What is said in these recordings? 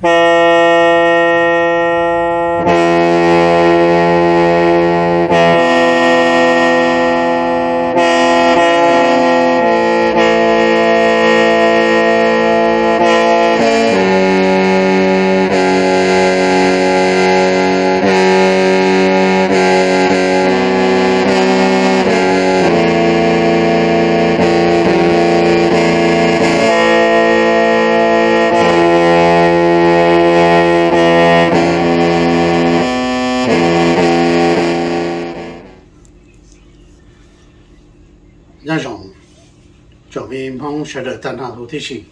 Nyob zoo tsoom me Hmoob sawv daws tag nrho huv tib si.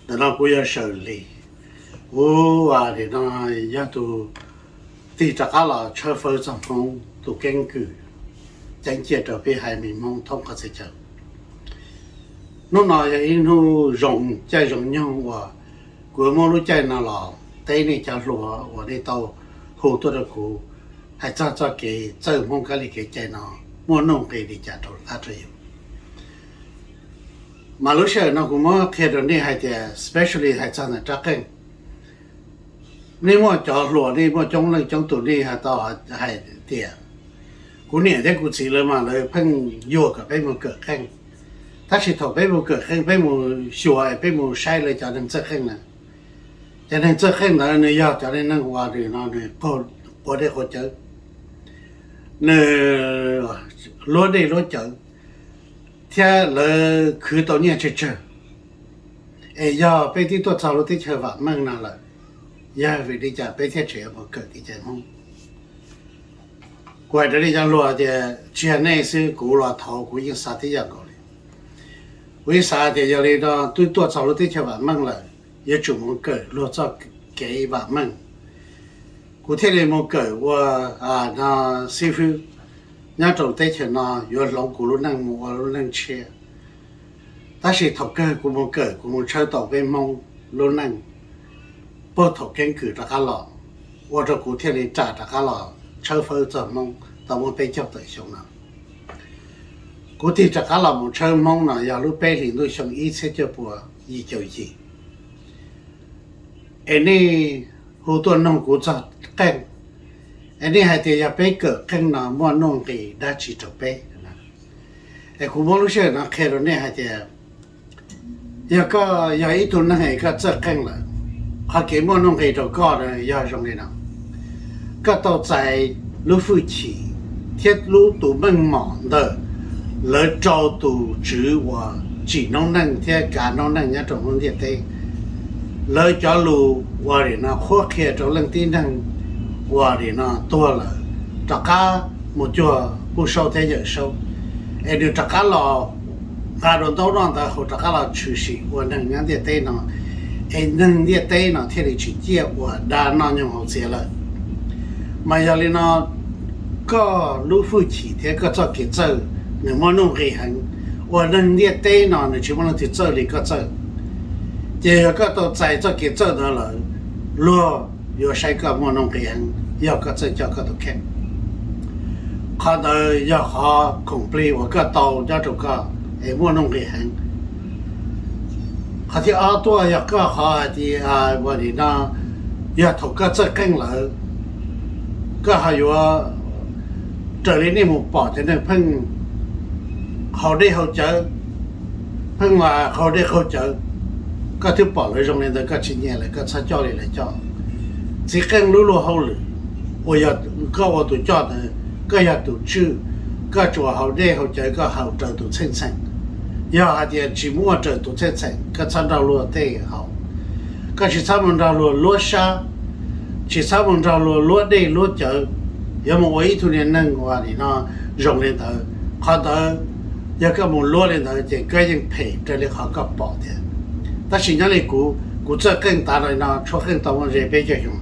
Ntawm no kuv yog Sawm Lis, kuv nim no yog tus tig rov qab los tshawb fawb txog Hmoob tus keeb kwm ceeb ciaj rau peb haiv me Hmoob thoob qhov txhia chaw. Hnub no yog ib hnub zoo caij zoo nyoog uas kuv muab lub caij no los teb nej cov hluas uas nej tau hu tuaj rau kuv hais txog txoj kev txawj Hmoob kab li kev cai no muaj nuj nqis li cas rau qab rau yus. Mas lub sij hawm no kuv muab qhia rau nej hais tias, especially hais txog ntawm rab qeej, nej muaj cov hluas, nej muaj coob leej coob tus nej hais tau hais tias, kuv niam thiab kuv txiv lawv mas lawv pheej yuam kom peb mus kawm qeej. Tab sis thaum peb mus kawm qeej, peb mus xyuas, peb mus saib lawv cov neeg txawj qeej na, cov neeg txawj qeej ntawd nws yog cov neeg uas nws no nws quav dej quav cawv, nws luab dej luab cawv, thiab lawv khwv tau nyiaj tsawg tsawg. Es yog peb twb tuaj txog lub teb chaws vam meej no lawm, yog vim li cas peb thiaj tseem yuav mus kawm kev cai Hmoob? Kuv hais rau nej cov hluas tias tsis yog nej xwb, kuv los thaum kuv yeej xav tib yam nkaus li. Kuv yeej xav tias yog li no twb tuaj txog lub teb chaws vam meej lawm, yuav tsum mus kawm luag txoj kev vam meej. Kuv thiaj li mus kawm ua no xib fwb nyob rau teb chaws no yuav hloov kuv lub neej mus ua lub neej tshiab. Tab sis thaum kawg kuv mus kawm, kuv mus tshawb tau peb Hmoob lub neej, puag thaum keeb kwm rov qab los, ua rau kuv thiaj li ram rov qab los tshawb fawb txog Hmoob tau muaj peb caug tawm xyoo no. Kuv tig rov qab los mus tshawb Hmoob no yog lub peb hlis ntuj xyoo ib txhiab cuaj puas yim caum yim. Es nej hu tuaj noog kuv txog qeej, es nej hais tias yog peb kawm qeej no muaj nuj nqis dab tsi rau peb? Es kuv muab lub sij hawm no qhia rau nej hais tias, yog koj yog ib tug neeg es koj txawj qeej lawm, qhov kev muaj nuj nqis rau koj yog zoo li no: koj tau txais lub hwj chim thiab lub tus meej mom ntawm lawv rau tus tswv uas tsim noob neej thiab kav noob neej nyob rau lub ntiaj teb. Lawv cov lus uas nim no qhuab qhia rau leej tib neeg uas nim no tuag lawm rov qab mus cuag Pub Saub thiab Yawm Saub, es nws rov qab los nqa dua ntaub noj ntawv hauv rov qab los tshwm sim ua neeg nyob ntiaj teb no, es neeg ntiaj teb no thiaj li tsis ciaj ua dab noj nyoog haus txias lawm. Mas yog li no, koj lub hwj chim thiab koj txoj kev txawj nws muaj nuj nqis heev, ua neeg ntiaj teb no nws tsis muaj leej twg txawj li koj txawj. Ces yog koj tau txais txoj kev txawj ntawd lawm, luag yuav saib koj muaj nuj nqis heev yog koj txawj coj koj tus kheej. Qhov ntawd yog qhov khoom plig uas koj tau nyob rau koj es muaj nuj nqis heev. Qhov thib ob tuaj yog koj qhov hais tias, ua li no, yog thaum koj txawj qeej lawm, koj ho yuav, raws li nej mus pom cov neeg pheej haus dej haus cawv, pheej qaug dej qaug cawv, koj twb pom lawv zoo li ntawd koj tsis nyiam lawm koj txhob coj li lawv coj. Txiv qeej lub luag hauj lwm uas yog koj ua tus coj ntawd, koj yog tus tswj, koj tsuas haus dej haus cawv koj haus raws tus txheej txheem. Yog hais tias tsis muaj raws tus txheej txheem koj txhob nrog luag tej haus. Koj tsis txhob mus nrog luag luab sab, tsis txhob mus nrog luag luab dej luab cawv, yuav mus ua ib tug niag neeg uas nim no zoo li ntawd. Qhov ntawd, yog koj mus luab li ntawd ces koj yeej phem raws li qhov koj pom thiab. Tab sis nyob li kuv, kuv txawj qeej tav no li no, tshuab qeej tau muaj ze peb caug xyoo,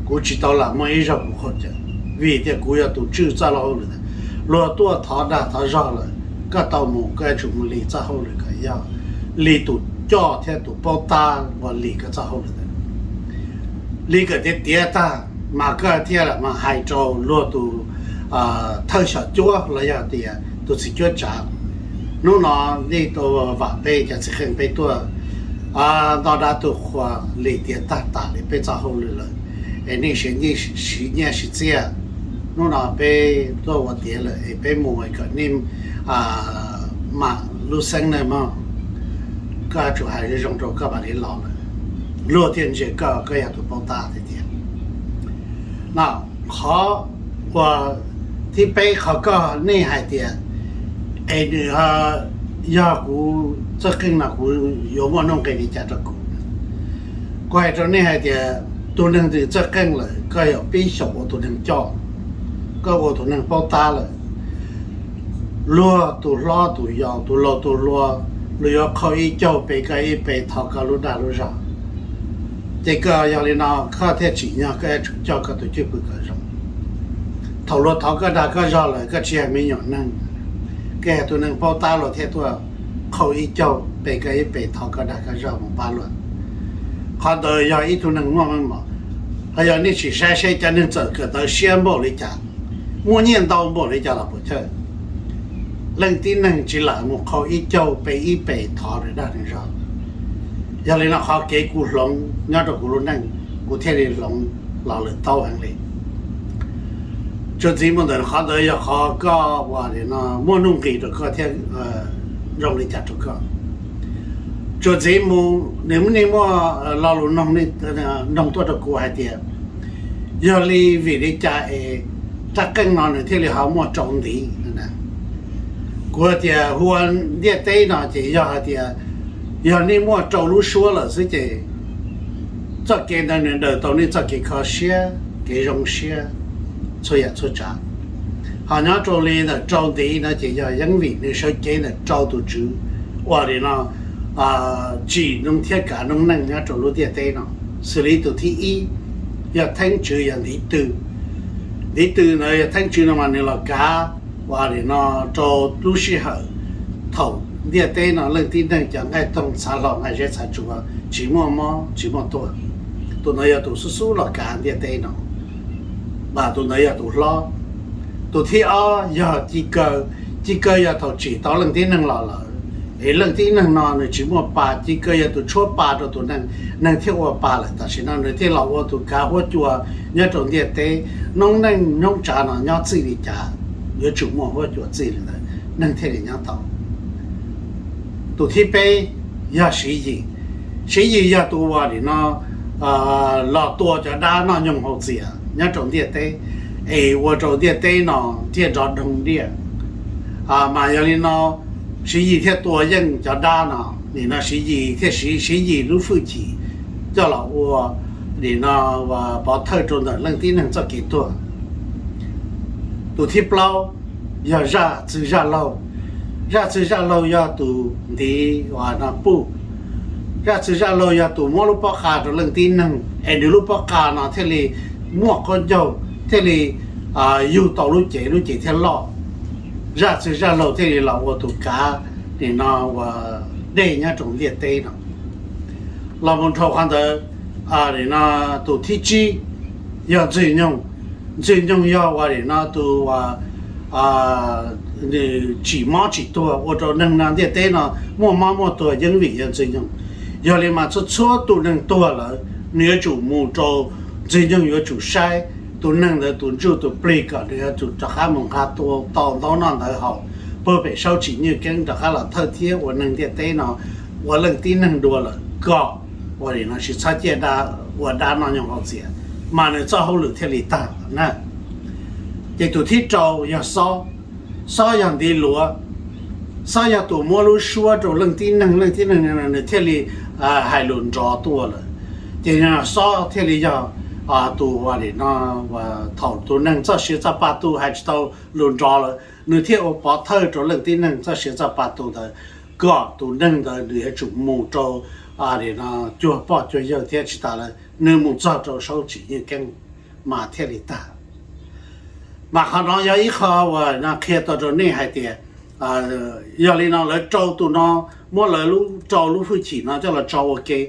kuv tsis tau lam muaj ib zaug kuv qaug cawv, vim tias kuv yog tus tswj txoj hauj lwm ntawd. Luag tuaj thov dag thov zog lawm, koj tau mus koj yuav tsum mus lim txoj hauj lwm kom yog li tus coj thiab tus paub tab uas lim koj txoj hauj lwm ntawd. Lim kom tiav tiav tag mas koj thiaj lam mas hais rau luag tus thawj xyom cuab los yog tias tus txiv cuab tsav. Hnub no nej tau vam peb cov txiv qeej peb tuaj Nto dav tus qhua li tiav tag tas li peb txoj hauj lwm lawm, es nej siv nyiaj siv txiaj. Hnub no peb tuaj ua tiav lawm es peb mus kom nej mam lub xeeb nawb mog. Koj yuav tsum hais zoo zoo rau koj mam li los lawm. Luag thiaj ntsia koj, koj yog tus paub tab tiag tiag. No, qhov uas thib peb, qhov koj nej hais tias es nws yog kuv txawj qeej no kuv yuav muaj nuj nqis li cas rau kuv? Kuv hais rau nej hais tias tus neeg nws txawj qeej lawm, koj yuav pib xyaum ua tus neeg coj, koj ua tus neeg paub tab lawm, luag tus hlob tus yau, tus laus tus hluas, luag yuav qhau ib caug pe koj ib pe thov koj lub dag lub zog. Ces koj yog li no koj thiaj tsim nyog koj yuav tsum coj koj tus cwj pwm kom zoo. Thaum luag thov koj dag koj zog lawm koj tsis yog me nyuam neeg, koj yog tus neeg paub tab, luag thiaj tuaj qhau ib caug pe koj ib pe thov koj dag koj zog mus pab luag. Qhov ntawd yog ib tug neeg muaj meej mom. Ho yog nej tsis saib seb cov neeg txawm kawm ntawv siab npaum li cas, muaj nyiaj ntau npaum li cas los puas chawj, leej tib neeg tsis lam mus qhau ib caug pe ib pe thov nws dag nws zog. Yog li no qhov kev kuv hloov nyob rau kuv lub neej, kuv thiaj li hloov los lwm taub heev li. Tsuas ntxiv mus ntawm qhov ntawd yog qhov koj ua li no muaj nuj nqis rau koj thiab zoo li cas rau koj. Tsuas ntxiv mus nws muaj, nej muaj lo lus noog tuaj rau kuv hais tias yog li vim li cas es raj qeej no nws thiaj li ho muaj rau ntiv. Kuv hais tias hu ua ntiaj teb no ces yog hais tias yog nej muaj rau lub suab lawm xwb ces txoj kev ntawd nws daws tau nej txoj kev kho siab, kev zoo siab txhua yam txhua tsav. Ho nyob rau li ntawm rau ntiv no ces yog yeej vim nws sawv cev ntawm rau tus tswv ua li no tsim noob thiab kav noob neej nyob rau lub ntiaj teb no. Xws li tus thib ib yog theeb tswv yog ntiv tw. Ntiv tw ntawd yog theeb tswv no mas nws los kav ua li no rau lub sij hawm thaum ntiaj teb no leej tib neeg cov nqaij toog txhav hlau nqaij zeb txhav tsuav tsis muaj mob tsis muaj tuag. Tus ntawd yog tus xub xub los kav ntiaj teb no, mas tus ntawd yog tus hlob. Tus thib ob yog ci kaw. Ci kaw yog thaum tsim tau leej tib neeg los lawm es leej tib neeg no nws tsis muaj pa, ci kaw yog tus tshuab pa rau tus neeg, neeg thiaj ua pa lawm. Tam sim no nws thiaj los ua tus kav huab cua nyob rau ntiaj teb. Noob neej noob tsav no nyob txij li cas yuav tsum muaj huab cua txij li ntawd neeg thiaj li nyob tau. Tus thib peb yog Siv Yis. Siv Yis yog tus ua li no los tua cov dab noj nyoog haus txias nyob rau ntiaj teb, es ua rau ntiaj teb no thiaj nrov doog diaj. Mas yog li no Siv Yis thiaj tua yeej cov dab no, nim no Siv Yis thiaj siv Siv Yis lub hwj chim coj los ua li no pov thawj rau ntawm leej tib neeg txoj kev tuag. Tus thib plaub yog Zaj Txwg Zaj Laug. Zaj Txwg Zaj Laug yog tus ntiv uas no puj. Zaj Txwg Zaj Laug yog tus muab lub pob qa rau leej tib neeg es nws lub pob qa no thiaj li muaj qaub ncaug, thiaj li yug tau lub cev, lub cev thiaj loj. Zaj Txwg Zaj Laug thiaj li los ua tus kav nim no ua dej nyob rau ntiaj teb no. Los mus dhau qhov ntawd, nim no tus thib tsib yog Ntxwg Nyoog. Ntxwg Nyoog yog ua nim no tus nws tsim mob tsim tuag ua rau neeg no ntiaj teb no muaj mob muaj tuag yeej vim yog Ntxwg Nyoog. Yog li mas txhua txhua tus neeg tuag lawm nws yuav tsum mus rau Ntxwg Nyoog yuav tsum saib tus neeg ntawd tus ntsuj tus plig kom nws yuav tsum rov qab mus nqa tua tau ntaub noj ntawv haus puag pem saub tsim nyuj keeb rov qab los thawj thiab ua neeg ntiaj teb no ua leej tib neeg dua lawm kom ua li no tsis txhob ciaj ua dab noj nyoog haus txias, mas nws txoj hauj lwm thiaj li tag na. Ces tus thib rau yog Xob. Xob yog ntiv luav. Xob yog tus muab lub suab rau leej tib neeg, leej tib neeg nws thiaj li hais lus nrov tuaj lawm. Ces Xob thiaj li yog tus ua li no, thaum tus neeg txoj sia txoj pa tu hais tsis tau lus nrov lawm nws thiaj ua pov thawj rau leej tib neeg txoj sia txoj pa tu ntawd kom tus neeg ntawd nws yuav tsum mus rau li no cuag poj cuag yawg thiab tsis tas lawm nws mus txog rau saub tsim nyuj keeb mas thiaj li tag. Mas qhov no yog ib qho uas no qhia tau rau nej hais tias yog li no lawv rau tus no, muab lawv lub rau lub hwj chim no coj los tso ua ke,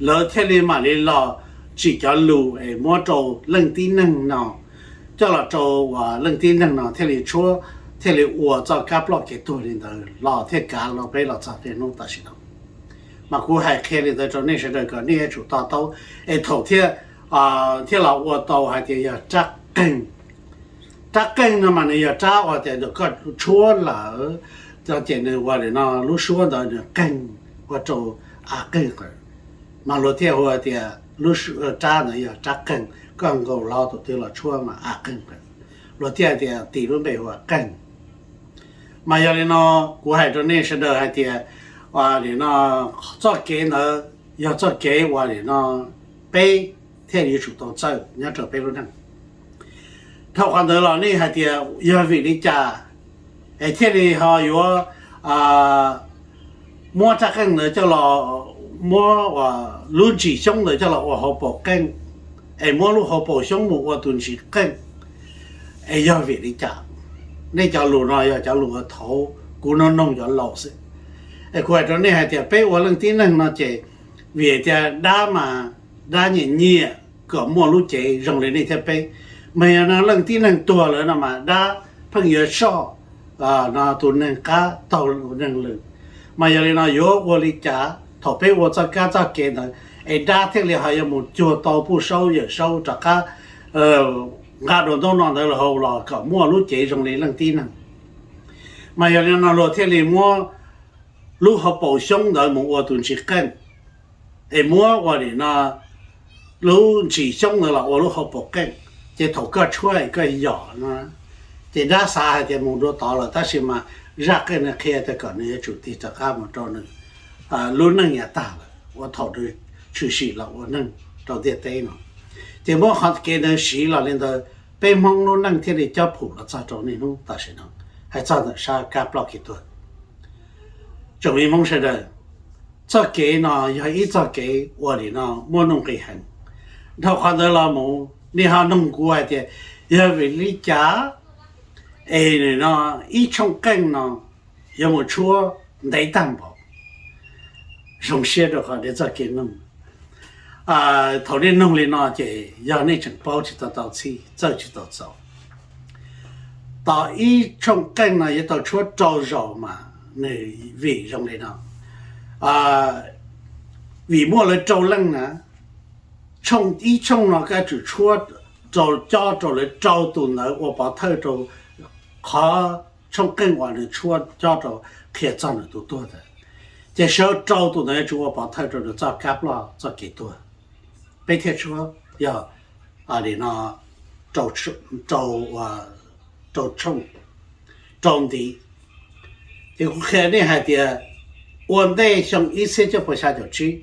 lawv thiaj li mam li los tsim cov lus es muab rau leej tib neeg no, coj los rau uas leej tib neeg no thiaj li tshuab, thiaj li ua txoj kab ploj kev tuag li ntawd los thiaj kav los peb los txog tej hnub tam sim no. Mas kuv hais qhia li ntawd rau nej sawv daws kom nej yuav tsum to taub, es thaum thiaj thiaj los ua tau hais tias yog rab qeeg. Rab qeeg no mas nws yog rab uas tias koj tshuab lawm, ces nws ua li no lub suab ntawd nws qeeg ua rau av qeeg qawm, mas luag thiaj hu tias lub rab ntawd yog rab qeeg, koj nkaus hlo tus twg los tshuab mas av qeeg qawm, luag thiaj tias tis lub npe hu ua qeeg. Mas yog li no, kuv hais rau nej sawv daws hais tias, no, txoj kev ntawd yog txoj kev uas li no peb thiaj yuav tsum tau txawj nyob rau peb lub neej. Dhau qhov ntawd los nej hais tias yog vim li cas es thiaj li ho yuav muab rab qeej ntawd coj los, muab lub ntsis xyoob ntawd coj los ua hauv paus qeej, es muab lub hauv paus xyoob mus ua tus ntsis qeej, es yog vim li cas? Nej cov lus no yog cov lus uas thaud kuv noog noog cov laus xwb. Es kuv hais rau nej hais tias peb ua leej tib neeg no ces vim tias dab mas dab nyiam nyiam kom muaj lub cev zoo li nej thiab peb. Mas yog no leej tib neeg tuag lawm no mas dab pheej yuav soj no tus neeg qab taug neeg lwm. Mas yog li no yuav ua li cas thaum peb ua txoj kab txoj kev ntawd es dab thiaj li ho yuav mus cuag tau puj saub yawm saub rov qab nqa dua ntaub no ntawd los hauv los kom muaj lub cev zoo li leej tib neeg? Mas yog li no luag thiaj li muab lub hauv paus xyoob ntawd mus ua tus ntsis qeej, es muab ua li no lub ntsis xyoob ntawd los ua lub hauv paus qeej, ces thaum koj tshuab es koj yom no, ces dab xav hais tias mus dua tod lawm, tab sis mas zaj qeej nws qhia tias kom nws yuav tsum tig rov qab mus rau nws lub neej yav tag lawm uas thaum nws tshwm sim los ua neeg rau ntiaj teb no. Ces muab qhov kev ntawd siv los li ntawd, peb Hmoob lub neej thiaj li cob phum los txog rau niaj hnub tam sim no. Hais txog ntawm sab kab ploj kev tuag, tsoom me Hmoob sawv daws, txoj kev no yog ib txoj kev ua li no muaj nuj nqis heev. Dhau qhov ntawd los mus nej ho noog kuv hais tias yog vim li cas es no ib tshooj qeej no yuav mus tshuab ntev tag npaum? Zoo siab rau qhov nej txoj kev noog. Thaum nej noog li no ces yog nej tseem paub tsis tau tau txhij, txawj tsis tau txaus. Tos ib tshooj qeej no yuav tau tshuab rau zaus mas nws vim zoo li no. Vim muaj lawv rau leej na, tshooj ib tshooj no koj yuav tsum tshuab rau, cob rau lawv rau tus ntawd ua pov thawj rau qhov tshooj qeej uas nws tshuab cob rau qhia txog nws tus tuag ntawd. Ces sawv rau tus ntawd yuav tsum ua pov thawj rau nws txoj kab ploj txoj kev tuag. Peb thiaj tshuab yog li no rau, rau tshooj, rau ntiv. Ces kuv qhia nej hais tias ua ntej xyoo ib txhiab cuaj puas xya caum tsib,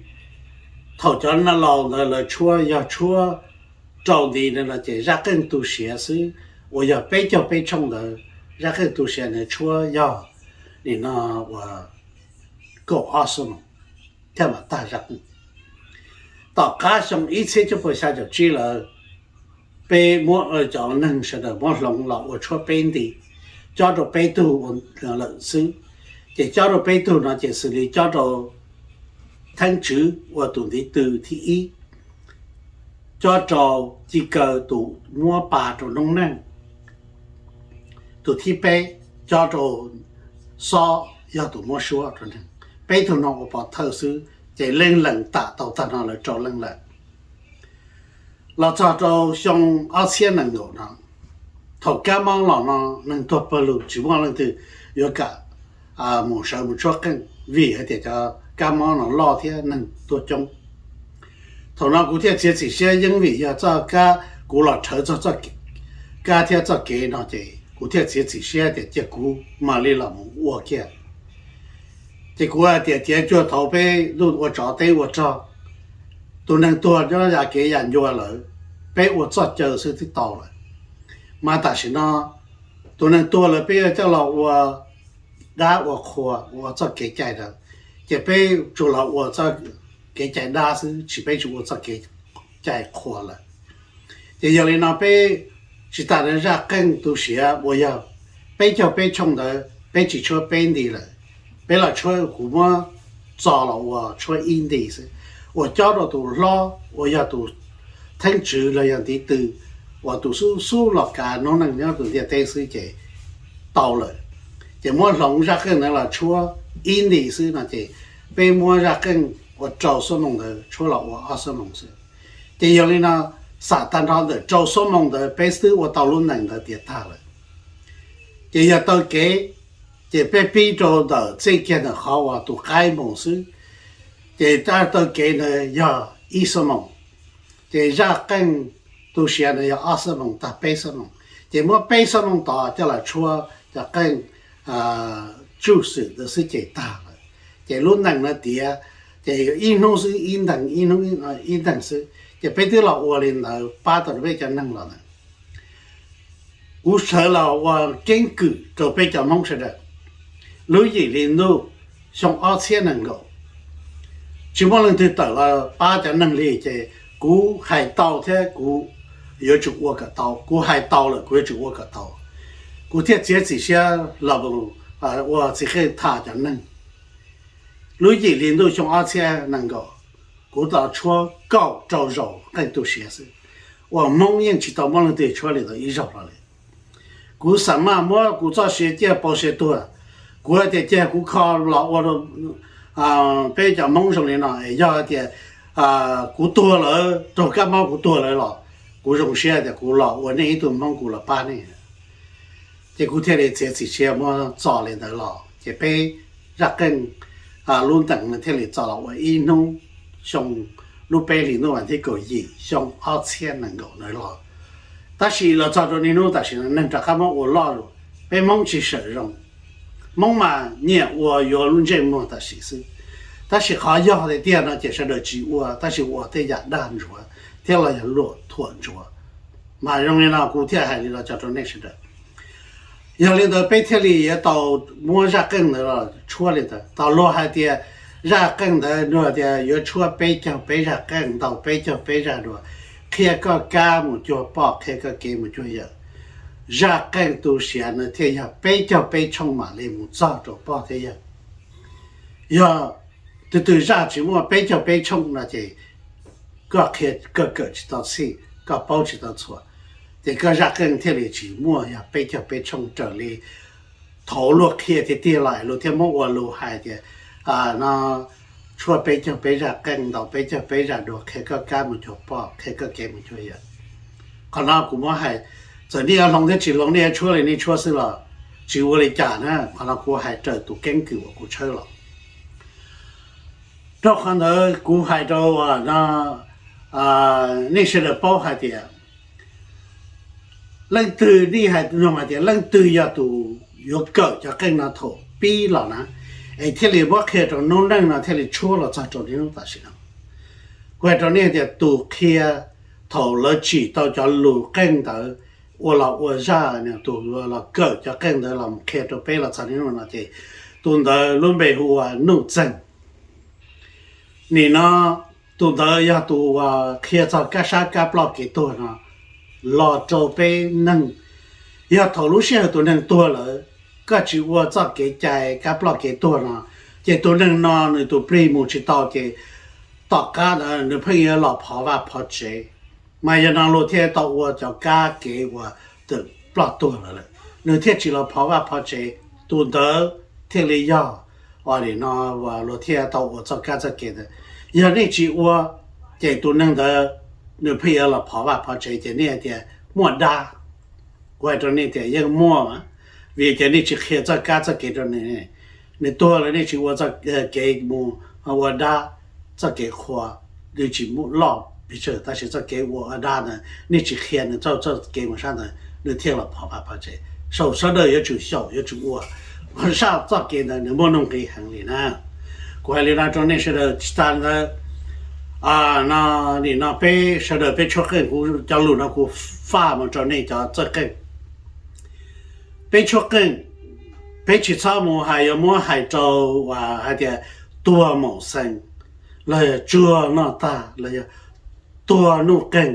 thaum cov laus ntawd lawv tshuab, yog tshuab rau ntiv ntawd no ces zaj qeej tu siav xwb uas yog peb caug peb tshooj ntawd, zaj qeej tu siav ntawd tshuab yog li no uas kaum ob xuab moos thiaj mam tag zaj qeej. Tom qab xyoo ib txhiab cuaj puas xya caum tsib lawm, peb muab cov neeg sawv daws muab hloov los ua tshuab peb nti, cob rau peb tug ua lawm xwb. Ces cob rau peb tug no ces xws li cob rau Theeb Tswv ua tus ntiv tw thib ib, cob rau Ci Kaw tus muab pa rau noob neej, tus thib peb cob rau Xob yog tus muab suab rau neeg. Peb tug no ua pov thawj xwb ces leej lees tam tau tag no lawv rau leej lawm. Los txog rau xyoo ob txhiab nees nkaum no, thaum kab mob los no neeg tuag pawg lug tsis muaj leej twg yuav kam mus sawv mus tshuab qeej vim hais tias cov kab mob no loj thiab neeg tuag coob. Thaum no kuv thiaj txiav txim siab yeeb vim yog txoj kab, kuv los rhawv txog txoj kab thiab txoj kev no ces kuv thiaj txiav txim siab tias cia kuv mam li los mus ua kiag. Ces kuv hais tias tiav cuag thaud peb ntuj ua tsov teb ua rog, tus neeg tuag nyob yam kev yam ncua lawm, peb ua txoj caw xwb twb tau lawm. Mas tam sim no tus neeg tuag lawm peb yuav coj los ua dab ua qhua ua txoj kev cai lawm, ces peb tsuas los ua txoj kev cai dab xwb tsis, peb tsis ua txoj kev cai qhua lawm. Ces yog li no peb tsis tas zaj qeej tu siav uas yog peb caug peb tshooj ntawd peb tsis tshuab peb nti lawm, peb los tshuab, kuv muab txo los ua tshuab ib nti xwb, uas cob rau tus hlob uas yog tus theeb tswv los yog ntiv tw, uas tus xub xub los kav noob neej nyob tus ntiaj teb xwb ces tau lawm. Ces muab hloov zaj qeej ntawd los tshuab ib nti xwb no ces Peb muab zaj qeej uas rau xuab moos ntawd tshuab los ua ob xuab moos xwb. Ces yog li no, xam tag nrho ntawm rau xuab moos ntawd peb twb ua tau lub nees ntawd tiav tag lawm. Ces yog taw kev, ces peb pib rau ntawm txij kiag ntawm qhov uas tus qaib mus xwb, ces taw kev ntawd yog ib xuab moos. Ces zaj qeej tu siav ntawd yog ob xuab moos tag peb xuab moos. Ces muab peb xuab moos tod coj los tshuab cov qeej tsuj xwm ntawd xwb ces tag lawm. Ces lub nees no tiav, ces ib hnub xwb ib ntees, ib hnub ib ntees xwb. Ces peb twb los ua li ntawd pab tau peb cov neeg los ntawd. Kuv sawv los ua keeb kwm rau peb cov Hmoob sawv daws. Lub yim hli ntuj xyoo ob txhiab nees nkaum, tsis muaj leej twg tawm los pab cov neeg li, ces kuv hais tau thiab kuv yuav tsum ua kom tau, kuv hais tau lawm kuv yuav tsum ua kom tau. Kuv thiaj txiav txim siab los ua txiv qeej tham cov neeg. Lub yim hli ntuj xyoo ob txhiab nees nkaum, kuv tau tshuab kaum rau zaus qeej tu siav xwb, uas Hmoob yeej tsis tau muaj leej twg tshuab li ntawd ib zaug los li. Kuv xam maj muab kuv txoj sia ciaj pauv sia tuag, kuv hais tias cia kuv kho los ua peb cov Hmoob zoo li no, yog tias kuv tuag lawm, raug kab mob kuv tuag lawm los kuv zoo siab tias kuv los ua nej ib tug Hmoob kuv los pab nej. Ces kuv thiaj li txiav txim siab muab txo li ntawd los, ces peb zaj qeej lub ntees no thiaj li txo los ua ib hnub xyoo lub peb hlis ntuj vas thib kaum yim xyoo ob txhiab nees nkaum ntawd los. Tab sis los txog rau niaj hnub tam sim no neeg rov qab muab ua loj lawm, peb Hmoob tsis sawm zoo. Hmoob mas nyiam ua yuav lub ntsej muag tam sim xwb, tab sis qhov yog tiag tiag no ces sawv daws tsis ua, tab sis ua tej yam dag ntsuav thiab los yog luam thuam ntsuav. Mas zoo li no kuv thiaj hais li no tso rau nej sawv daws. Yog li ntawd peb thiaj li yuav tau muab zaj qeej ntawd los tshuab li ntawd. Tau luag hais tias zaj qeej ntawd nws tias yuav tshuab peb caug peb zaj qeej ntau peb caug peb zaj dua, qhia koj kab mus cuag poj, qhia koj kev mus cuag yawm. Zaj qeej tu siav no thiaj yog peb caug peb tshooj mam li mus txog rau poj thiab yawm. Yog tus twg zaj tsis muaj peb caug peb tshooj no ces koj qhia koj kawm tsis tau txhij, koj paub tsis tau txhua, ces koj zaj qeej thiaj li tsis muaj yog peb caug peb tshooj raws li thaum luag qhia tiag tiag los luag thiaj muab ua lus hais tias no tshuab peb caug peb zaj qeej ntau peb caug peb zaj dua, qhia koj kab mus cuag poj, qhia koj kev mus cuag yawm. Qhov no kuv muab hais, txawm nej yuav hloov thiab tsis hloov, nej yuav tshuab li nej tshuab xwb los tsis ua li cas na. Qhov no kuv hais raws tus keeb kwm uas kuv tshawb los. Rau qhov ntawd kuv hais rau no nej sawv daws paub hais tias leej twg, nej hais nug hais tias leej twg yog tus yuav kawm cov qeej no thaum pib los na, es thiaj li muab qhia rau noob neej no thiaj li tshuab los txog rau niaj hnub tam sim no. Kuv hais rau nej tias tus qhia thaum lawv tsim tau cov lus qeej ntawd ua los ua zaj, tus los kawm cov qeej ntawd los qhia rau peb los txog niaj hnub no ces tus ntawd lub npe hu ua Nuj Txeeg. Nim no tus ntawd yog tus uas qhia txog kab sab kab ploj kev tuag no los rau peb neeg. Yog thaum lub sij hawm tus neeg tuag lawm, koj tsis ua txoj kev cai kab ploj kev tuag no, ces tus neeg no nws tus plig mus tsis tau ces tom qab ntawd nws pheej yuav los phov vaj phov tsev. Mas yog no luag thiaj tau ua cov kab kev uas twm ploj tuag lawm, nws thiaj tsis los phov vaj phov tsev. Tus ntawd thiaj li yog ua li no, luag thiaj tau ua txoj kab txoj kev ntawd. Yog nej tsis ua, ces tus neeg ntawd nws pheej yuav los phov vaj phov tsev ces nej hais tias muaj dab. Kuv hais rau nej tias yeej muaj, vim tias nej tsis qhia txoj kab txoj kev rau nws. Nws tuag lawm nej tsis ua txoj kev mus ua dab, txoj kev qhua, nws tsis muaj loj pes tsawg tab sis txoj kev ua dab ntawd nej tsis qhia nws txoj, txoj kev mus sab ntawd nws thiaj los phov vaj phov tsev. Saum sawv daws yuav tsum xyaum yuav tsum ua, sab txoj kev ntawd nws muaj nuj nqis heev li na. Kuv hais li no rau nej sawv daws tsis tas ntawd, no, nim no peb sawv daws peb tshuab qeej, kuv cov lus no kuv faj mus rau nej cov txawj qeej. Peb tshuab qeej, peb tsis txhob mus hais yuav muab hais rau hais tias tuag maum xees, los yog tsuag noj tag, los yog tuag nuj qeej.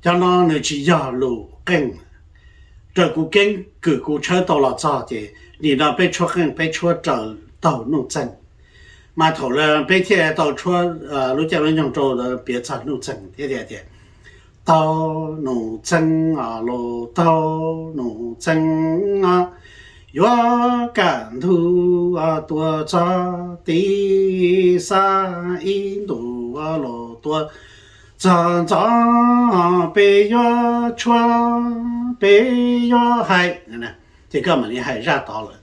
Cov no nws tsis yog lus qeej. Raws kuv keeb kwm kuv tshawb tau los txog ces nim no peb tshuab qeej peb tshuab raws taug Nuj Txeeg. Mas thaum peb thiaj tau tshuab lub caij lub nyoog rau piav txog Nuj Txeeg thiab tias tias, taug Nuj Txeeg os, los taug Nuj Txeeg os, Yuav kaj ntug tua txog tib xab, ib ntus los tua txog ntxov, peb yuav tshuab, peb yuav hais. Ces koj mam li hais zaj tod lawm.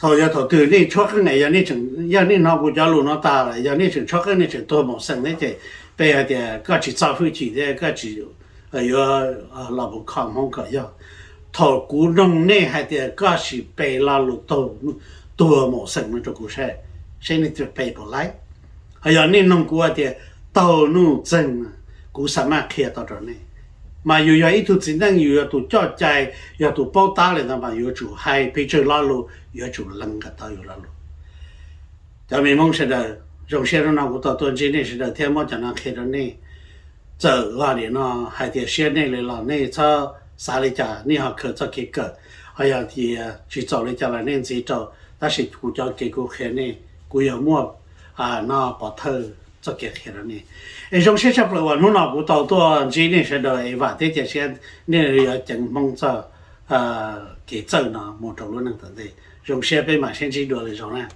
Thaum yog thaum twg nej tshuab qeej, yog nej hnov kuv cov lus no tas lawm, yog nej tseem tshuab qeej, nej tseem tuag maum xeem thiab ces peb hais tias koj tsis txo hwj chim thiab koj tsis yuav los mus kho Hmoob kom yog. Thaum kuv noog nej hais tias koj sim pe lo lus taug tuag maum xeem no rau kuv saib, saib nej thiaj pe puas laib. Ho yog nej noog kuv hais tias taug nuj txeeg, kuv xa maj qhia tau rau nej. Mas yus yog ib tug txiv neej, yus yog tus coj cai, yog tus paub tab li ntawd mas yuav tsum hais pes tsawg lo lus, yuav tsum lees kom tau yus lo lus. Cov me Hmoob sawv daws, zoo siab hnub no kuv tau tuaj ntsib nej sawv daws thiab muab cov no qhia rau nej. Txawm ua li no hais tias siab nej li los nej txhob xav li cas, nej ho khaws txoj kev kawm, ho yog tias tsis txaus li cas los nej ntxiv rau, tab sis kuv cov kev kuv qhia nej, kuv yuav muaj no pov thawj txoj kev qhia rau nej. Es zoo siab tshaj plaws uas hnub no kuv tau tuaj ntsib nej sawv daws es vam thiab cia siab nej yuav ceev Hmoob txoj kev txawj no mus rau lub neej tom ntej. Zoo siab, peb mam sib ntsib dua lwm zaus na.